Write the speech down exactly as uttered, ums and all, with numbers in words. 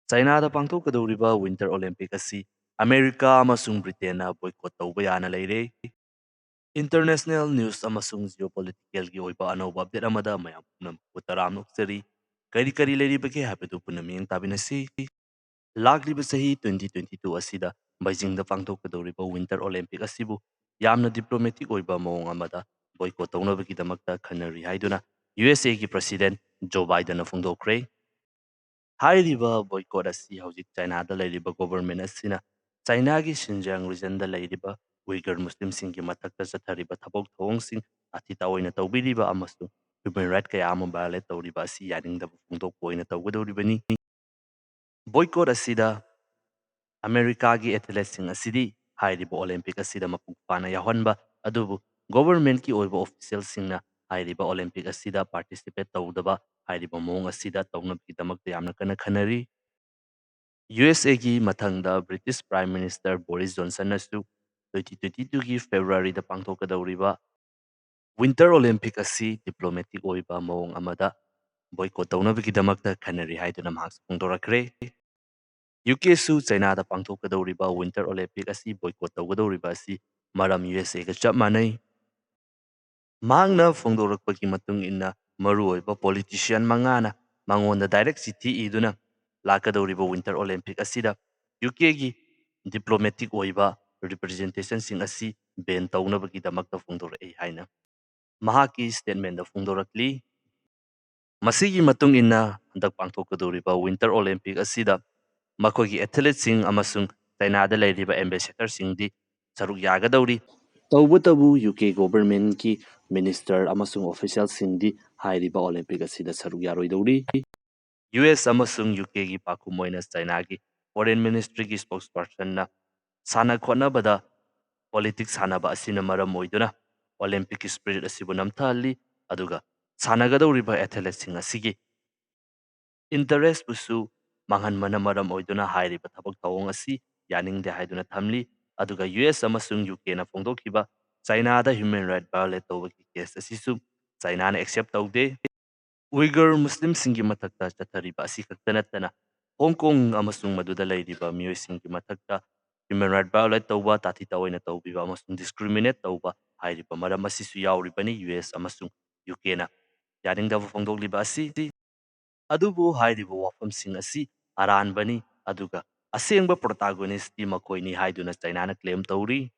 ꯆꯥꯏꯅꯥꯗ ꯄꯥꯡꯊꯣꯛꯀꯗꯧꯔꯤꯕ Winter Olympic ꯑꯁꯤ America ꯑꯃꯁꯨꯡ ꯕ꯭ꯔꯤꯇꯦꯟꯅ boycott ꯇꯧꯕ ꯌꯥꯅ ꯂꯩꯔꯦ꯫ International news ꯑꯃꯁꯨꯡ geopoliticalꯒꯤ ꯑꯣꯏꯕ ꯑꯅꯧꯕ update ꯑꯃꯗ ꯃꯌꯥꯝ ꯄꯨꯝꯅꯃꯛꯄꯨ ꯇꯔꯥꯝꯅ ꯑꯣꯛꯆꯔꯤ꯫ ꯀꯔꯤ ꯀꯔꯤ ꯂꯩꯔꯤꯕꯒꯦ ꯍꯥꯏꯕꯗꯨ ꯄꯨꯟꯅ ꯃꯤꯠꯌꯦꯡ ꯇꯥꯃꯤꯟꯅꯁꯤ꯫ ꯂꯥꯛꯂꯤꯕ ꯆꯍꯤ twenty twenty-two ꯑꯁꯤꯗ ꯕꯩꯖꯤꯡꯗ ꯄꯥꯡꯊꯣꯛꯀꯗꯧꯔꯤꯕ Winter Olympic ꯑꯁꯤꯕꯨ ꯌꯥꯝꯅ diplomatic ꯑꯣꯏꯕ ꯃꯑꯣꯡ ꯑꯃꯗ boycott ꯇꯧꯅꯕꯒꯤꯗꯃꯛꯇ ꯈꯟꯅꯔꯤ ꯍꯥꯏꯗꯨꯅ USAꯒꯤ President Joe Bidenꯅ ꯐꯣꯡꯗꯣꯛꯈ꯭ꯔꯦ꯫ ꯍꯥꯏꯔꯤꯕ boycott ꯑꯁꯤ ꯍꯧꯖꯤꯛ ꯆꯥꯏꯅꯥꯗ ꯂꯩꯔꯤꯕ government ꯑꯁꯤꯅ ꯆꯥꯏꯅꯥꯒꯤ Xinjiang regionꯗ ꯂꯩꯔꯤꯕ ꯎꯏꯒꯔ ꯃꯨꯁꯂꯤꯝꯁꯤꯡꯒꯤ ꯃꯊꯛꯇ ꯆꯠꯊꯔꯤꯕ ꯊꯕꯛ ꯊꯧꯑꯣꯡꯁꯤꯡ ꯑꯊꯤ ꯇꯥꯑꯣꯏꯅ ꯇꯧꯕꯤꯔꯤꯕ ꯑꯃꯁꯨꯡ human right ꯀꯌꯥ ꯑꯃ violate ꯇꯧꯔꯤꯕ ꯑꯁꯤ ꯌꯥꯅꯤꯡꯗꯕ ꯐꯣꯡꯗꯣꯛꯄ ꯑꯣꯏꯅ ꯇꯧꯒꯗꯧꯔꯤꯕꯅꯤ꯫ Boycott ꯑꯁꯤꯗ ꯑꯃꯦꯔꯤꯀꯥꯒꯤ athleteꯁꯤꯡ ꯑꯁꯤꯗꯤ ꯍꯥꯏꯔꯤꯕ Olympic ꯑꯁꯤꯗ ꯃꯄꯨꯡ ꯐꯥꯅ ꯌꯥꯎꯍꯟꯕ, ꯑꯗꯨꯕꯨ governmentꯀꯤ ꯑꯣꯏꯕ officialꯁꯤꯡꯅ ꯍꯥꯏꯔꯤꯕ Olympic ꯑꯁꯤꯗ participate ꯇꯧꯗꯕ ꯍꯥꯏꯔꯤꯕ ꯃꯑꯣꯡ ꯑꯁꯤꯗ ꯇꯧꯅꯕꯒꯤꯗꯃꯛꯇ ꯌꯥꯝꯅ ꯀꯟꯅ ꯈꯟꯅꯔꯤ꯫ USAꯒꯤ ꯃꯊꯪꯗ British Prime Minister Boris Johnsonꯅꯁꯨ twenty twenty-twoꯒꯤ Februaryꯗ ꯄꯥꯡꯊꯣꯛꯀꯗꯧꯔꯤꯕ Winter Olympic ꯑꯁꯤ diplomatic ꯑꯣꯏꯕ ꯃꯑꯣꯡ ꯑꯃꯗ boycott ꯇꯧꯅꯕꯒꯤꯗꯃꯛꯇ ꯈꯟꯅꯔꯤ ꯍꯥꯏꯗꯨꯅ ꯃꯍꯥꯛꯁꯨ ꯐꯣꯡꯗꯣꯔꯛꯈ꯭ꯔꯦ꯫ UKꯁꯨ ꯆꯥꯏꯅꯥꯗ ꯄꯥꯡꯊꯣꯛꯀꯗꯧꯔꯤꯕ Winter Olympic ꯑꯁꯤ boycott ꯇꯧꯒꯗꯧꯔꯤꯕ ꯑꯁꯤ ꯃꯔꯝ USAꯒ ꯆꯞ ꯃꯥꯟꯅꯩ꯫ ꯃꯍꯥꯛꯅ ꯐꯣꯡꯗꯣꯔꯛꯄꯒꯤ ꯃꯇꯨꯡ ꯏꯟꯅ ꯃꯔꯨꯑꯣꯏꯕ politician ꯃꯉꯥꯅ ꯃꯉꯣꯟꯗ direct ꯆꯤꯊꯤ ꯏꯗꯨꯅ ꯂꯥꯛꯀꯗꯧꯔꯤꯕ Winter Olympic ꯑꯁꯤꯗ UKꯒꯤ diplomatic ꯑꯣꯏꯕ representationꯁꯤꯡ ꯑꯁꯤ ban ꯇꯧꯅꯕꯒꯤꯗꯃꯛꯇ ꯐꯣꯡꯗꯣꯔꯛꯏ ꯍꯥꯏꯅ ꯃꯍꯥꯛꯀꯤ statementꯗ ꯐꯣꯡꯗꯣꯔꯛꯂꯤ꯫ ꯃꯁꯤꯒꯤ ꯃꯇꯨꯡ ꯏꯟꯅ ꯍꯟꯗꯛ ꯄꯥꯡꯊꯣꯛꯀꯗꯧꯔꯤꯕ Winter Olympic ꯑꯁꯤꯗ ꯃꯈꯣꯏꯒꯤ athleteꯁꯤꯡ ꯑꯃꯁꯨꯡ ꯆꯥꯏꯅꯥꯗ ꯂꯩꯔꯤꯕ ambassadorꯁꯤꯡꯗꯤ ꯁꯔꯨꯛ ꯌꯥꯒꯗꯧꯔꯤ꯫ ꯇꯧꯕꯇꯕꯨ UK governmentꯀꯤ minister ꯑꯃꯁꯨꯡ officialꯁꯤꯡꯗꯤ ꯍꯥꯏꯔꯤꯕ Olympic ꯑꯁꯤꯗ ꯁꯔꯨꯛ ꯌꯥꯔꯣꯏꯗꯧꯔꯤ꯫ US ꯑꯃꯁꯨꯡ UKꯒꯤ ꯄꯥꯎꯈꯨꯝ ꯑꯣꯏꯅ ꯆꯥꯏꯅꯥꯒꯤ foreign ministryꯒꯤ spokespersonꯅ ꯁꯥꯟꯅ ꯈꯣꯠꯅꯕꯗ politics ꯁꯥꯟꯅꯕ ꯑꯁꯤꯅ ꯃꯔꯝ ꯑꯣꯏꯗꯨꯅ Olympicꯀꯤ spirit ꯑꯁꯤꯕꯨ ꯅꯝꯊꯍꯜꯂꯤ, ꯑꯗꯨꯒ ꯁꯥꯟꯅꯒꯗꯧꯔꯤꯕ athleteꯁꯤꯡ ꯑꯁꯤꯒꯤ interestꯄꯨꯁꯨ ꯃꯥꯡꯍꯟꯕꯅ ꯃꯔꯝ ꯑꯣꯏꯗꯨꯅ ꯍꯥꯏꯔꯤꯕ ꯊꯕꯛ ꯊꯧꯑꯣꯡ ꯑꯁꯤ ꯌꯥꯅꯤꯡꯗꯦ ꯍꯥꯏꯗꯨꯅ ꯊꯝꯂꯤ꯫ ꯑꯗꯨꯒ US ꯑꯃꯁꯨꯡ UKꯅ ꯐꯣꯡꯗꯣꯛꯈꯤꯕ ꯆꯥꯏꯅꯥꯗ human right violate ꯇꯧꯕꯒꯤ case ꯑꯁꯤꯁꯨ ꯆꯥꯏꯅꯥꯅ accept ꯇꯧꯗꯦ꯫ ꯎꯏꯒꯔ ꯃꯨꯁꯂꯤꯝꯁꯤꯡꯒꯤ ꯃꯊꯛꯇ ꯆꯠꯊꯔꯤꯕ ꯑꯁꯤ ꯈꯛꯇ ꯅꯠꯇꯅ ꯍꯣꯡ ꯀꯣꯡ ꯑꯃꯁꯨꯡ ꯃꯗꯨꯗ ꯂꯩꯔꯤꯕ ꯃꯤꯑꯣꯏꯁꯤꯡꯒꯤ ꯃꯊꯛꯇ human right violate ꯇꯧꯕ, ꯇꯥꯊꯤ ꯇꯥꯑꯣꯏꯅ ꯇꯧꯕꯤꯕ ꯑꯃꯁꯨꯡ discriminate ꯇꯧꯕ ꯍꯥꯏꯔꯤꯕ ꯃꯔꯝ ꯑꯁꯤꯁꯨ ꯌꯥꯎꯔꯤꯕꯅꯤ ꯌꯨ ꯑꯦꯁ ꯑꯃꯁꯨꯡ ꯌꯨ ꯀꯦꯅ ꯌꯥꯅꯤꯡꯗꯕ ꯐꯣꯡꯗꯣꯛꯂꯤꯕ ꯑꯁꯤ꯫ ꯑꯗꯨꯕꯨ ꯍꯥꯏꯔꯤꯕ ꯋꯥꯐꯝꯁꯤꯡ ꯑꯁꯤ ꯑꯔꯥꯟꯕꯅꯤ, ꯑꯗꯨꯒ ꯑꯁꯦꯡꯕ protagonistꯇꯤ ꯃꯈꯣꯏꯅꯤ ꯍꯥꯏꯗꯨꯅ ꯆꯥꯏꯅꯥꯅ claim ꯇꯧꯔꯤ꯫